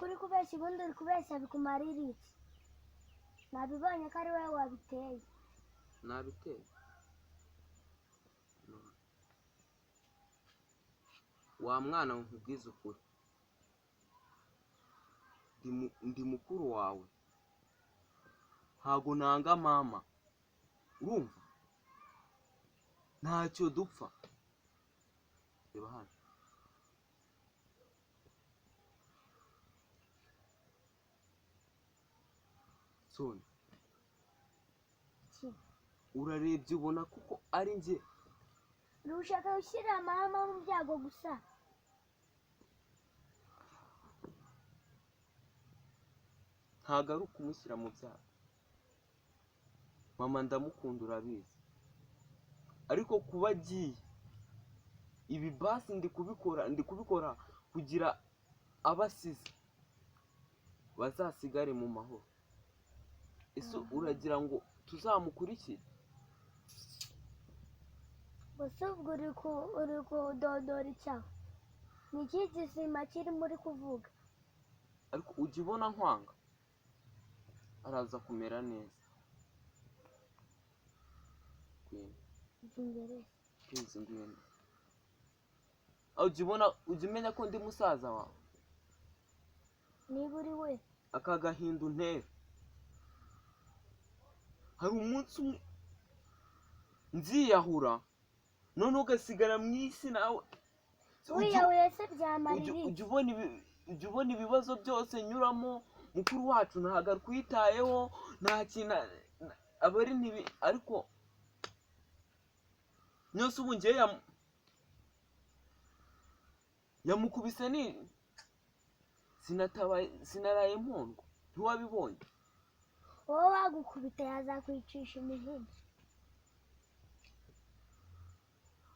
Kuri kubeshya, ubundi uri kubeshya bikumarira iki? Nabibonye ko ari wowe wabiteye. Nabiteye? No. Wa mwana we, nkubwize ukuri. Ndi mukuru wawe, ntago nanga mama, urumva? Ntacyo dupfa. Reba hano. Soni. Iki? Urarebye ubona kuko ari njye? Ushaka gushyira mama mu byago gusa. Ntago ari ukumushyira mu byago. Mama ndamukunda, urabizi, ariko kuba agiye ibi, basi ndi kubikora kugira abasize bazasigare mu mahoro. Ese uragira ngo tuzamukurikire? Gusa ubwo uri kudodora icyaha. Ni iki gisima kirimo uri kuvuga? Ariko ujya ubona nkwanga? Araza kumera neza. Ngwino. Jya imbere. Please, ngwino. Ah, ujya ubona, ujya umenya ko ndi musaza wawe? Niba uri we. Aka gahinda untera, hari umunsi umwe nziyahura, none ugasigara mu isi nawe. Wiyahuye se byamarira iki? Ujya ubona ibibazo byose nyuramo? Mukuru wacu ntabwo akwitayeho, nta kintu aba ari ntibi. Ariko nyose ubu ngewe yamukubise ni sinatabaye, sinaraye mpondwa, ntiwabibonye? Wowe wagukubita yazakwicisha imihini.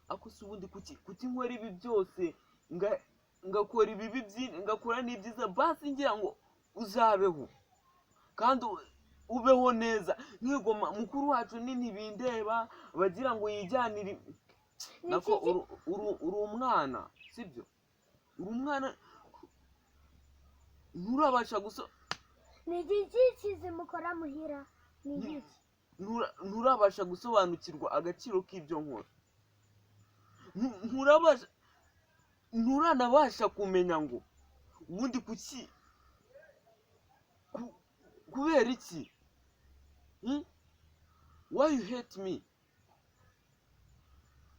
Ako se ubundi kuki nkora ibi byose, ngakora ibibi byinshi, ngakora n'ibyiza, basi ngira ngo uzabeho kandi ubeho neza? Nkigoma mukuru wacu ni ntibindeba, bagira ngo yijyanire Ni nako. iki? Uri umwana, sibyo? Uri umwana, nturabasha guso Ni iki kizima ukora muhira? Ni iki? Nturabasha gusobanukirwa agaciro k'ibyo nkora. Nturabasha, nturanabasha kumenya ngo ubundi kuki, kubera iki? Why you hate me?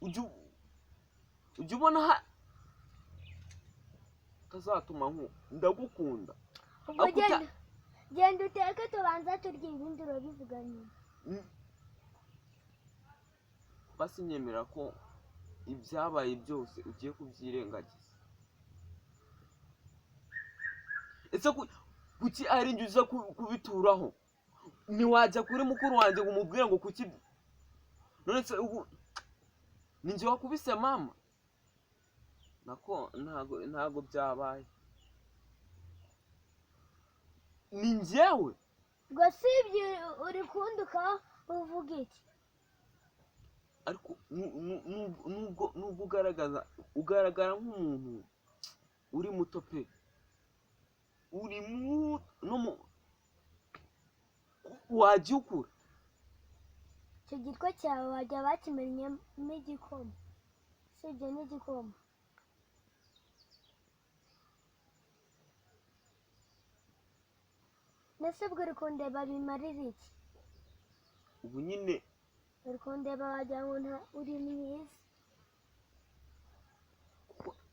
Ujya ubona ha tazatuma nku ndagukunda. Ubwo genda, genda uteke, tubanza turya, ibindi urabivuga nyuma. Basi nyemera ko ibyabaye byose ugiye kubyirengagiza. Ese kuki ari njye uza kubituraho? Ntiwajya kuri mukuru wanjye ngo umubwire ngo kuki? None se ubu ni njye wakubise mama? Nako ntago byabaye, ni njyewe. Ubwo si ibyo uri kunduka uvuga iki? Ariko nubwo ugaragara nk'umuntu uri muto pe, uri mu no mu wajya ukura. Icyo gitwe cyawe wajya bakimennyemo igikoma, usibye n'igikoma. Mbese ubwo uri kundeba bimarira iki? Ubu nyine. Uri kundeba wagira ngo uri mwiza.